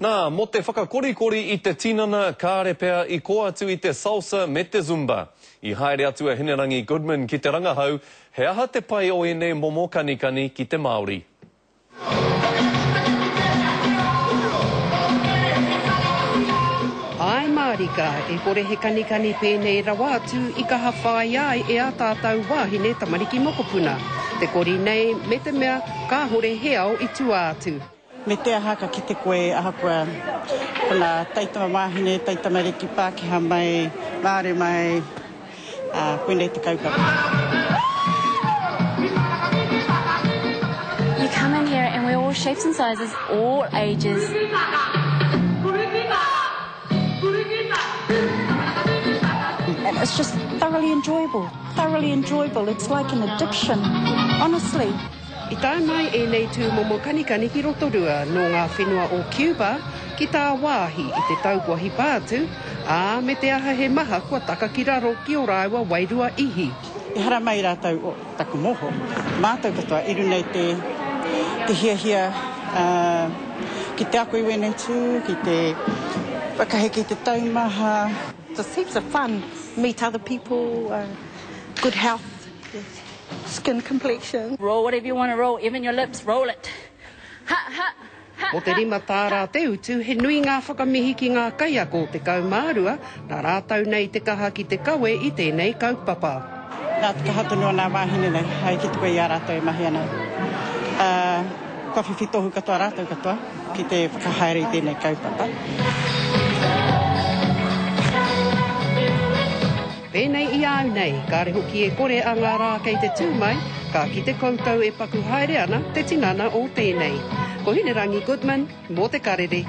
Nā, mō te whakakorikori i te tinana, kāre pea i kō atu i te salsa me te zumba. I haere atu a Hinerangi Goodman ki te rangahau, he aha te pai o ēnei momo kanikani ki te Māori. Āe mārika, e kore he kanikani pēnei rawa atu i kaha whāia ai e ā tātau wāhine tamariki mokopuna, te kori nei me te mea kāhore he ao i tua atu. Me te aha ka kite koe ahakoa ko ngā taitamawāhine, taitamariki Pākehā mai, Māori mai, ā, koinei te kaupapa. You come in here and we're all shapes and sizes, all ages. And it's just thoroughly enjoyable, thoroughly enjoyable. It's like an addiction, honestly. I tae mai ēnei tūmomo kanikani ki Rotorua nō ngā whenua o Cuba ki tāwāhi i te tau kua hipa atu, ā, me te aha he maha kua taka ki raro ki ō rāua wairua ihi. I haramai rātou o taku moho, mātou katoa i runga i te te hiahia ki te ako i wēnei tū, ki te whakaheke i te taumaha. Just heaps of fun, meet other people, good health. Skin complexion. Roll whatever you want to roll, even your lips, roll it. Ha, ha, ha, Mō te 5 tāra te utu, he nui ngā whakamihi ki ngā kaiako 12, nā rātou nei te kaha ki te kawe i tēnei kaupapa. Nā te kaha tonu o nā wāhine nei, hai kite koe i a rātou e mahi ana. Ā, kua whiwhi tohu katoa rātou katoa ki te whakahaere i tēnei kaupapa. Pēnei i a au nei, kāre hoki e kore a ngā rā kei te tū mai, ka kite koutou e paku haere ana te tinana o tēnei. Ko Hinerangi Goodman, mō Te Karere.